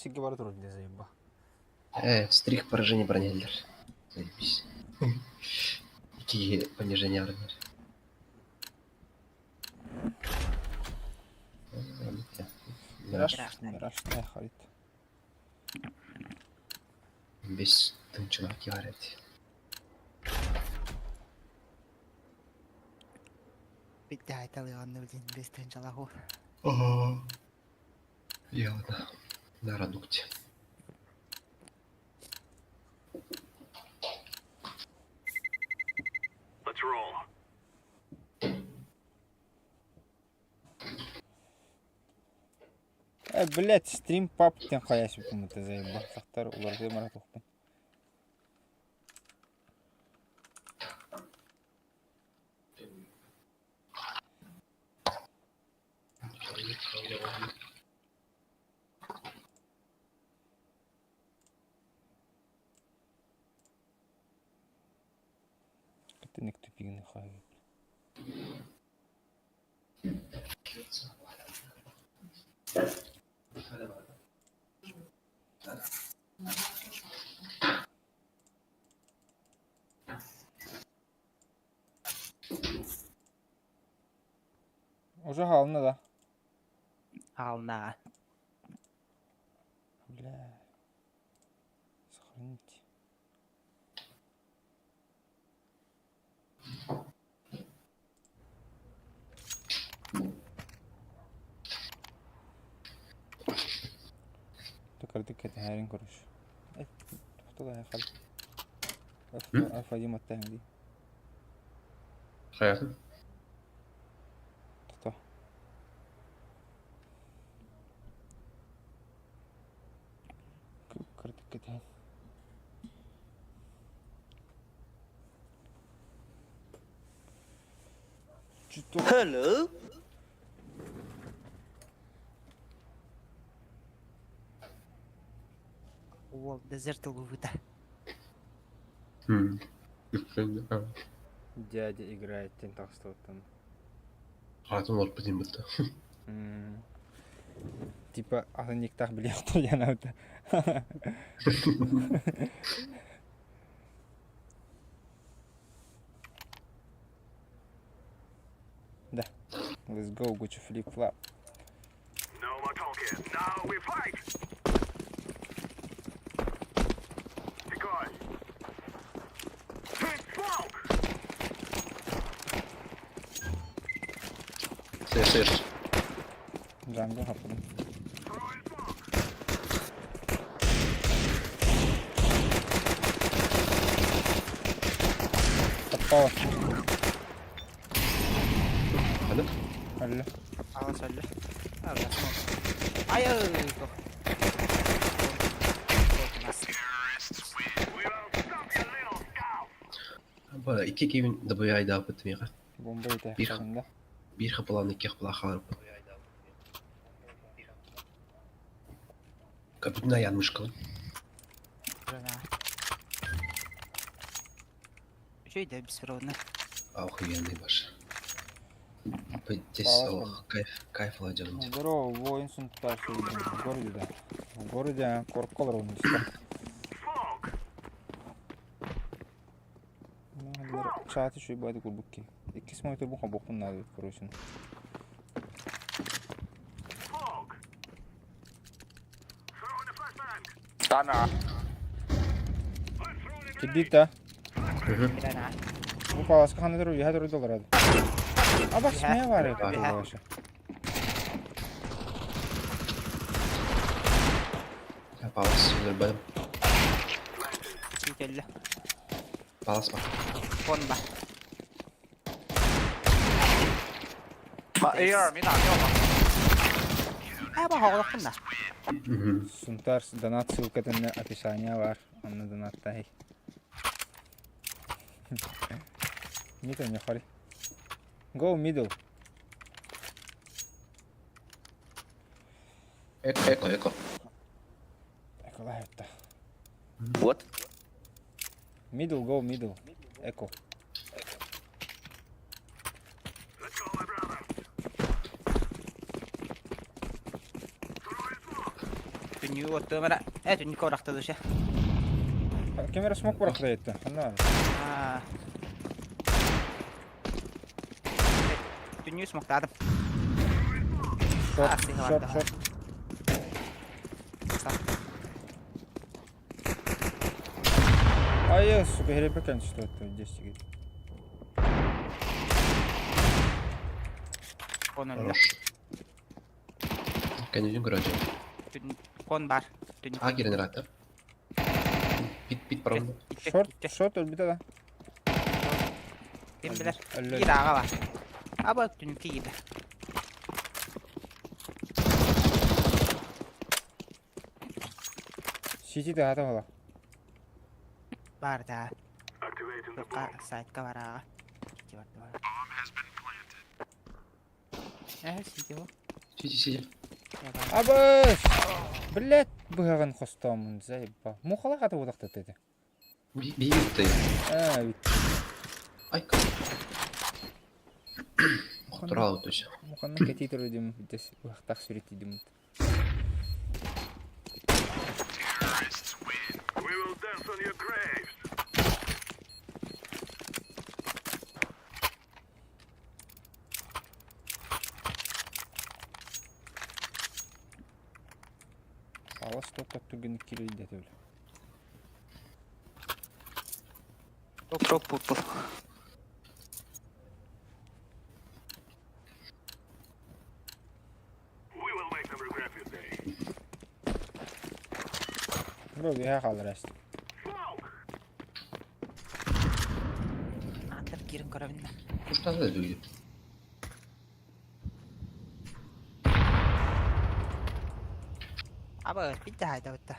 Сиргэ бара турар дии заеба. Стрих поражение броняллар. Заебись. Икки понижение броняллар. Мираж, Мираж харит. Без тынчылаах киһи Bitti айталыганны билин без тынчалаху. Яна на радукте. Э, блядь, стрим пап диэн хайа сүппүммүтэ заеба. Сахтар уларытыы мара тухпун. Итинник тупигин хайа. Уже хаалына да? Хаалына. Бля. Сохранить. Токардык кэтэһээрин көрүш. Тохтол хал. Алфа маттаһын дии. Хайатын? Тото. Кырдык кэтэһэн. Hello. Уол дезерт ылбыта. Дядя играет тем тахстыбыттан. Аатын олорпут иһин Типа атын никтах билиэхтэр диэн Да. Let's go, Gucci flip flop. No more talking. Now we fight. Decoy. Take smoke. Сыр, сыр. Jungle хаппытым. Throwing smoke. Таппала. Хана? Алло. Ала сөллө. Ала. Ай ой. We will stop you little scout. Бара икки киһибин дабыйаайдаабыт миэхэ. Бомба Биир итээхтэрин да. биир хапылаан икки хапылаах хааларбыт. Капитан Янмышкалын. Үчүгэй да беспроводной. Охуенный баш. Здесь ох, кайф, кайф владел. Здорово, воин сунтар в городе, да. В городе корколор он Smoke. Чаты еще байды курбукки. Иккис монитор бу хобокун надо короче. Smoke. Throwing a flashbang. Тана. I'm throwing a grenade. Киддит да. Граната. Бу паласка ханы туру, иһэ туру долларады. Аба смея бар Бар. вообще. Я палас өлөрбөтүм. Күүтэллэ. Палас ба. Бомба. 把 A 二没打掉吗？ Ээ бу хоҕолохпун да. Сунтар донат ссылкатын описание бар. Онно донаттай. Не то не хори. Go middle. Эко, эко, эко. Эколайта. What? Middle, go middle. Эко. Let's go, my brother. Throwing smoke. Түннүгү оттуом эрэ. Ээ түннүккэ бырахта душа. Ким эрэ смок бырахта еттэ. Ханна баар? Аа. Түннүгү смоктаатым. Шорт, Аа, сыыһа шорт, барда. шорт. Ай, сука, херепекэн что это 10 гид. Кон өллө. Хорош. Кэннигин көрөөчү. Кон бар. Түннүк. А киирэн ыраатта. Пит пит паром. Шорт, шорт өлбүтэ да. Ким билэр? Өллө. Биир ааҕа бар. Аба түннүккэ киирдэ. Сити да хата буола. Баар да. Activating the Туохха bomb. сайтка бар ааҕа. Ити барда бар. Ээ, сити ол. Сиди сиди. Ээ, бар. Абыс! Блять, быһаҕын хостоомун заебал. Мухалах ата буолахтат этэ. Би ты. Аа, ведь Ай. Охторал точно. муханна кэтии турар дим быһахтаах сүрүттийдим. We will dance on your graves. Алас топ түргенник киирдэ этэ бile. Троп пупу. We will make them regret this day. Бу биһэ хаалар эст. Smoke! Аатар киирэн көрөбүн да. Куштан да люди. Аба бит да хайдабытта.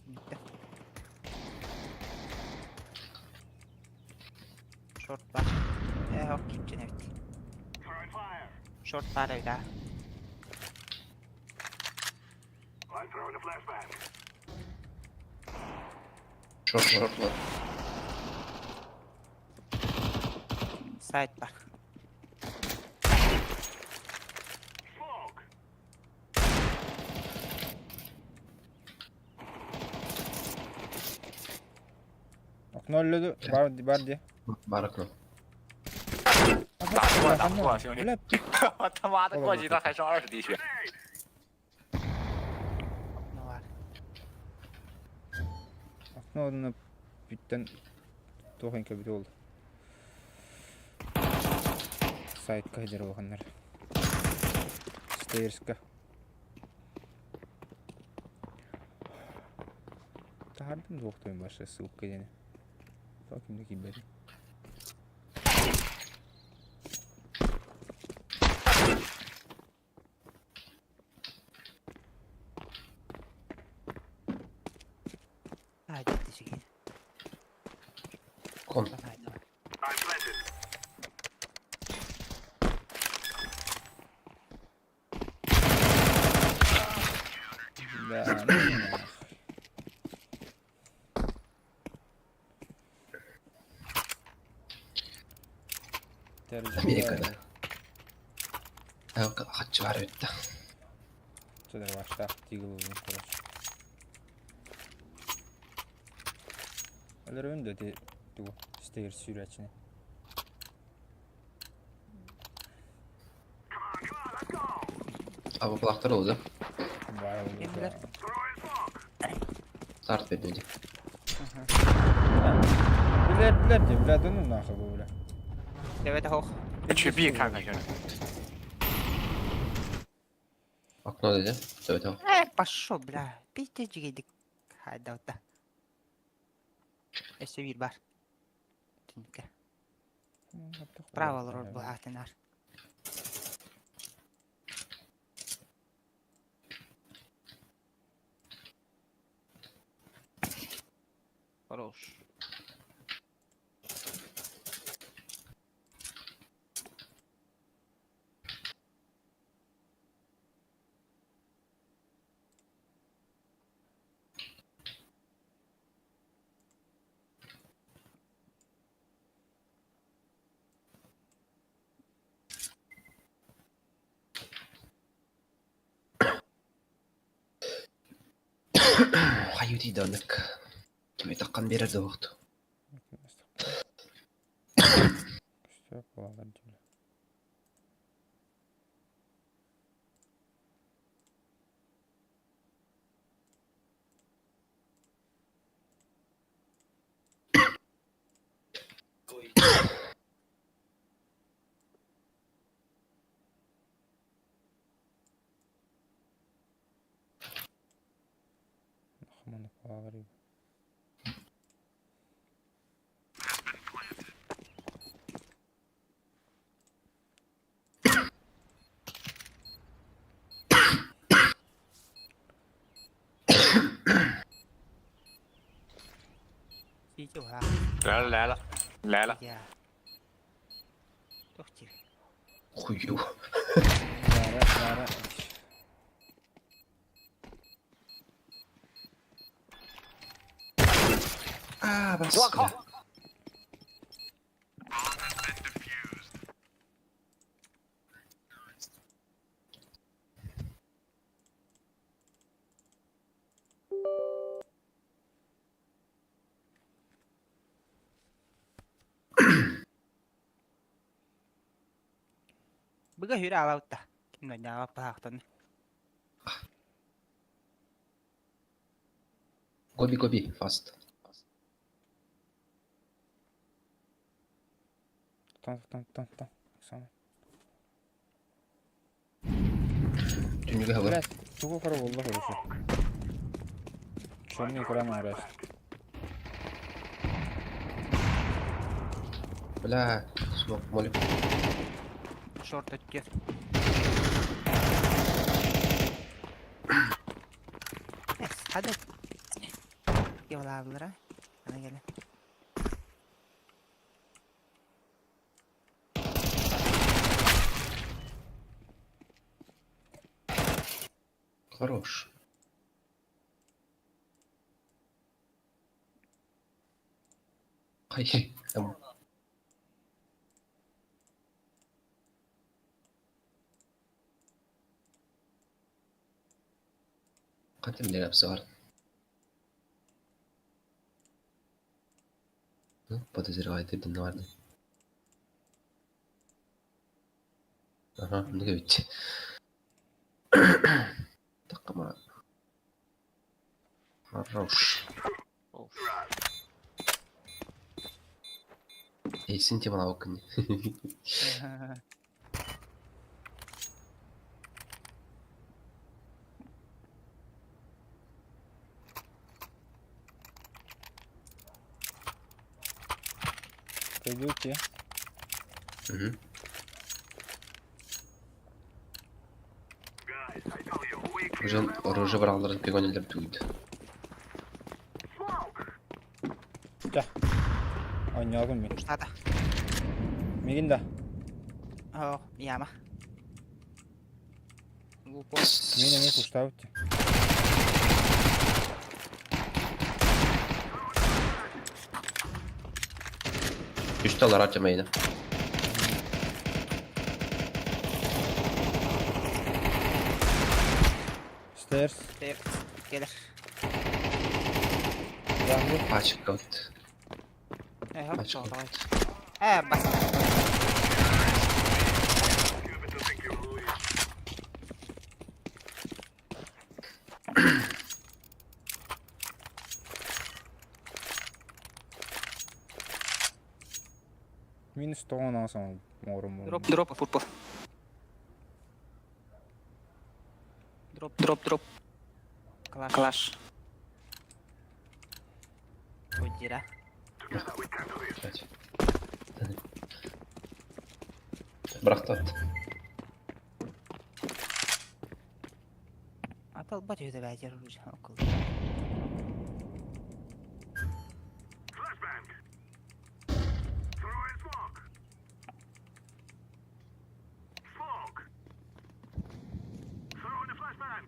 Бүттэ. Шорт бар. Ээ, ок киирчэн эбит. Throwing fire. Шорт баар эбит аа. I'm throwing a flashbang. Шорт шорт вот. Сайт бар. Smoke! Окно өллөдү бар бар дии. Бар окно. 打错了，打错了，兄弟！ Блядь, 我他妈的过去他还剩20滴血。 Окно бар. Окно онно бүттэн туох кэбит ол. Сайтка хедер улаханнар. Стейрска. Таһардым дуохтуйм баша ссылка диэни. Тоҕо ким да киирбэтин. Хайда дишигин. Кон. Хайда. I'm planted. Да, ну нахуй. Америка да. Хатчы бар өттө. Содор баштаах тигил улун короче. Өлөрөбүн да ти тугу стейр сүүрээчини. Come on, come on, let's go! А бу олду. Баар Ким билэр? Throwing smoke! Старт берди. Билэр билэр дии, бля, да ну нахуй бу бля. Дэвэдэ хоох. 去 B 看看，兄弟。 Окно деди. Төбөтө. Ээ, пошел, бля. Бит дьигейдик. Хайдабытта. Өссө биир бар. Түннүккэ. Право олорор быһаатынар. Хорош. Хайыы тиийдэ Кими таххан биэрэр да уохту. Көстөөк буолаллар дии. Маннык 来了来了来了， Хую. Лара, Лара. Аа бас. 我靠！ Быга хүрэ алаутта. Ким да паахтан. Гоби гоби фаст. Тан тан тан тан. Оксана. Түнүгө хабар. Блядь, тугу кара болла хорошо. Черный экран арас. Бля, смог молю. Шорт өттү. Hadi. Yollarlara. Hadi gelin. Хорош. Ай, там. Қантем лерап сығар. Ну, подозревает, это наверное. Ага, ну ведь. Такама. Хорош. Эй, син тема окни. Пойдете. Угу. Уже оружие бралдарын пигонелер түгүд. Да. Ойногум мен. Штата. Мигин да. О, яма. Глупо. Мен эмес уштабыт. Үстө алар ачамайны. Stairs. Gelir. Yandı. Ачык калды. Э, Ачык давай. калды. Э, бас. Минус тоғын алсам морум. Дроп, дроп, футбол. Дроп, дроп, дроп. Клаш. Клаш. Удира. Блядь. Брахтат. Атал бат өйдө бәжер уже окул. Flashbang. Throwing smoke. Smoke. Throwing a flashbang.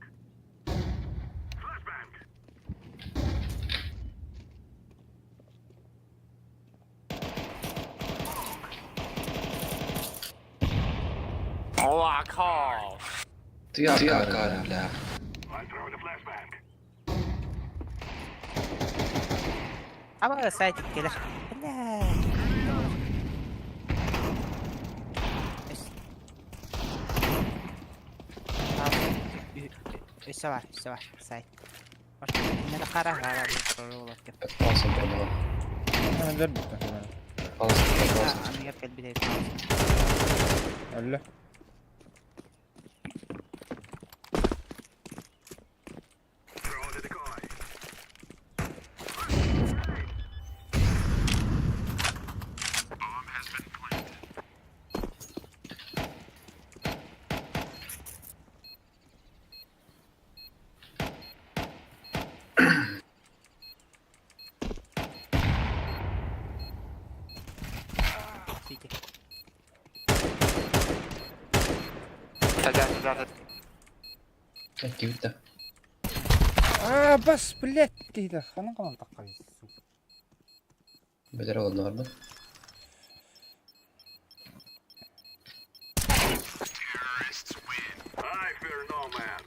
Flashbang. 我靠！ Ты акара, бля. I'm throwing a flashbang. Аба сайтик кэлэр. Бля. Өссө бар, өссө бар, сайт. Хара хара Палсын прямого. Өлөр бүттэ. Палсын, палсын. Аныгар кэлбит Өллө. Throw the decoy. Сити. Садя, садя, садя. Кибитте. А, бас, блядь, дейді. Ханан қалан таққа Белер олонно бар I fear no man.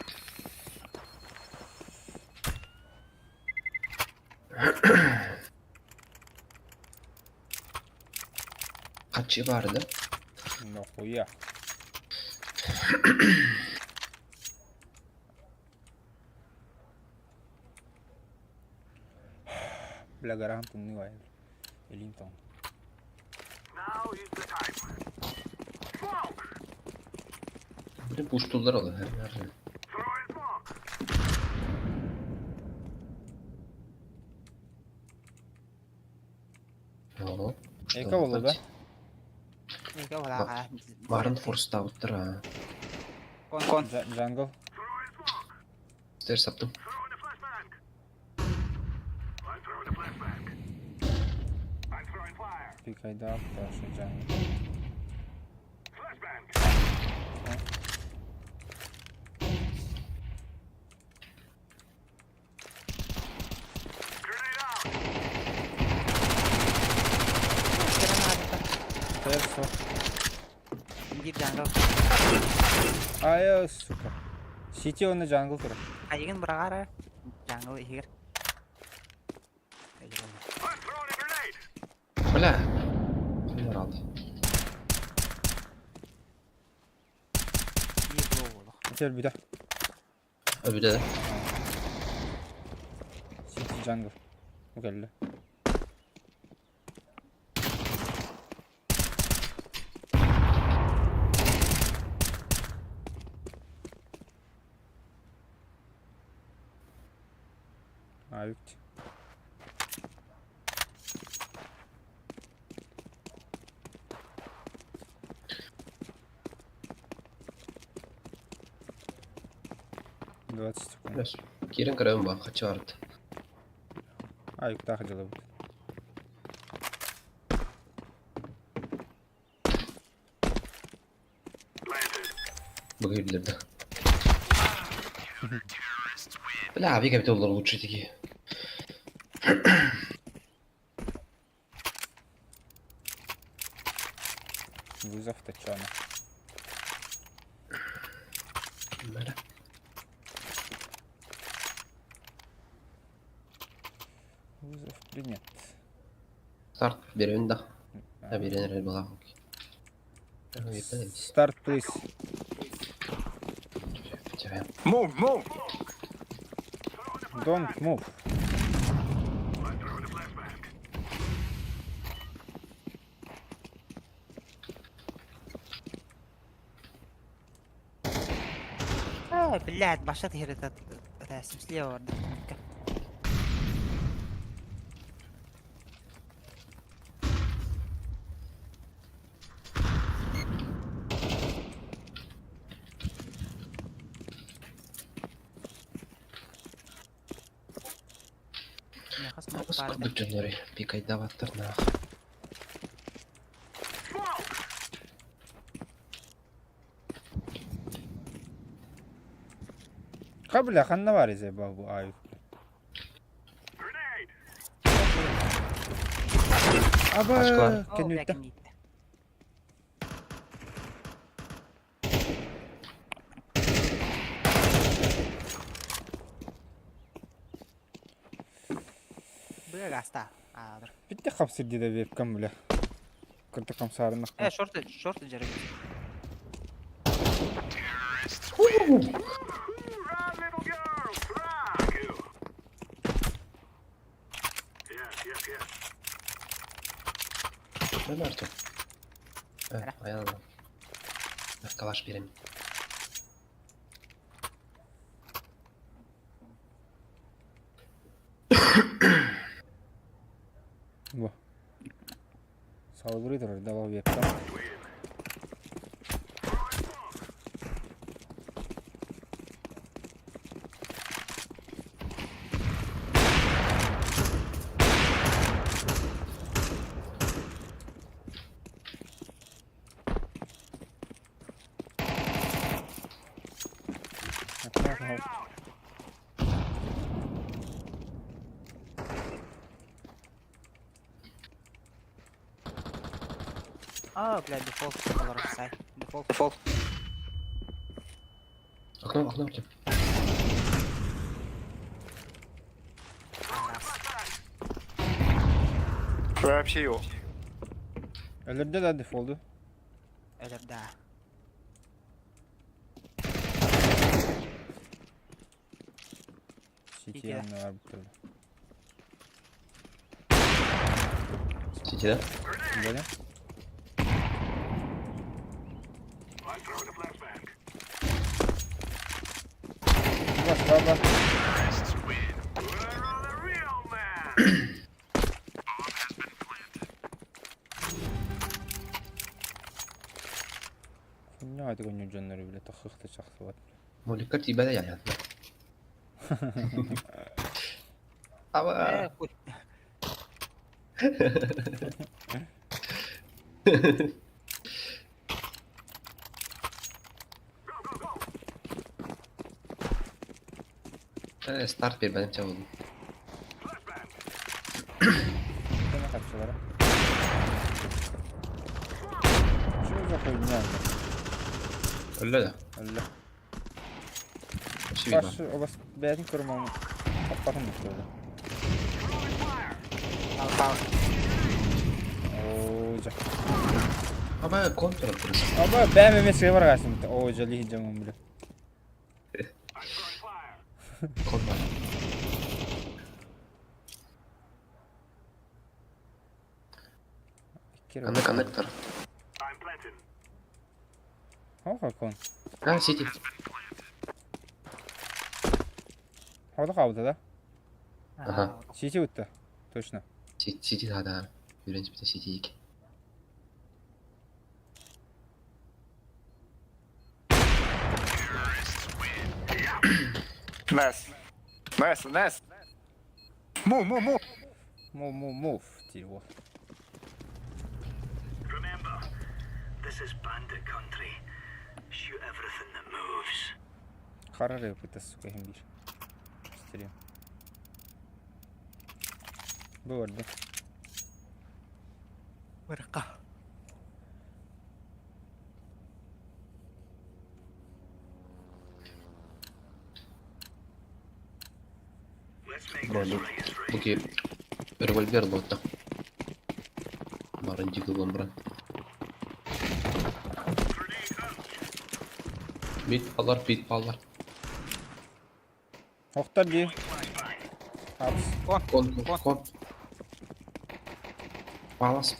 Качы бар да. Нахуя. Бля, гарант тымныы Илин тоҥ. Now is the time. Smoke! Блин, пуштулар ол. Her Throwing smoke. Ого. Эко болду да? Эко болаға. Барын форстауттар а. Кон кон. Джангл. Стер саптым. Throwing a flashbang. I'm throwing a flashbang. I'm throwing fire. Пикайда атташы джангл. Flashbang. Grenade out. Терсо. Дип джангл. Ай, сука. Сити оны джангл тұр. Айгын бұрағара. Джангл егер. I'm throwing a grenade. Бля. Кимдер алды? Тер бүдә. Öbүдө да. Сити джангл. Келді. Авикт. Двадцать секунд. Плюс. Кирен көрөм ба, качы барды. Авик тағы жылы будет. Бүгүн билерди. Бля, Вика бит олар лучше такие. Вызов Тачана. Бля. Вызов принят. Старт берем да. А берен была. Старт, please. Move, move! Don't move. I'm throwing a flashbang. Блядь, баша тихер это слева. Курдук дьоннору пикайдабаттар наах. Smoke! Ха, бля, ханна бар заебал бу авик. Grenade! Аба, Ашкалар. кенүтті. Быга гаста. Аадыр. Битте хамсыр диде вебкам бля. Кырдык хамсаарынах. Э, шорты, шорты дьэрэг. Run, little girl, run! You. Yes, yes, yes. Нормально, Артем. Понятно. Калаш берем. Бу. Салгыры турар дала вебкам. А, бля, дефолт олорор сай. Дефолт. Дефолт. Окно, окно, Артем. Вообще его. Өлөрдө да дефолду. Өлөр да. Сити Сити, да. аннылар бутырды. Сити, да? Böyle. I'm throwing a flashbang. Bak bak bak. Where are the real men? Не айтып өнү жоннору биле тахыхты чахсыбат. Моликка тибә дә яны. Ава. Э, хуй. Старт бир бәдем чабылды. Кеме капчылара. Что за хуйня? Өллө да. Алла. Вообще видно. Баш обас бәдин көрмәм. Таппатын бу. Ал, ал. Оо жа. Ама контур турса. Аба бәм эмес бар гасым. Оо жали жаман биле. Контур. Аны коннектор. I'm planting. Хоха кон. А, сити. Хода кабыта да. Ага. Сити утта. Точно. Сити да, да. Үйреніп бите сити екен. Nice. Nice, nice. Move, move, move. Move move move диво. Remember, this is bandit country. Shoot everything that moves. Карар yapıta сука хим бир. Стрим. Бу барды. Вырка. Let's make Бро, this бу race бу ки револьвер лотта. Барын дигл брат. Бит алар, бит алар. Охтар ди. Апс. Кон, кон, кон. Палас.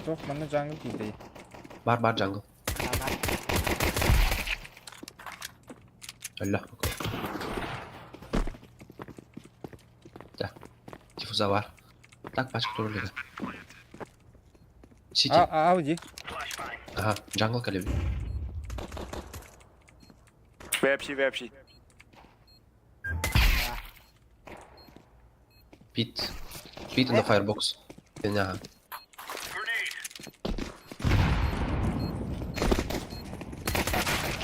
Стоп, манна жаңыл кийди. Бар, бар, джангл. Бар. Алла. Да. Диффуза бар. Так, пачка турулега. Сити. А, Ауди. Ага, джангл калеби. Вообще, вообще. Пит. Пит на фаербокс. Ага.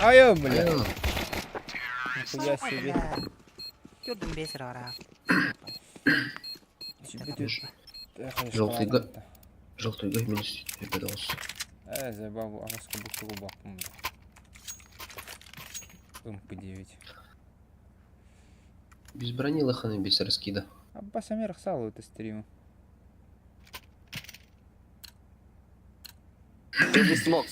Айо, бля. Ай, Нихуя себе. Көрдüm бесір ара. Тебе тут. Желтый га- Желтый гай минус бедос. Э, заебал, агаску бутылку бакум. МП9. Без брони лоханы, без раскида. Аббас Амир сал это стриму. Give me smoke.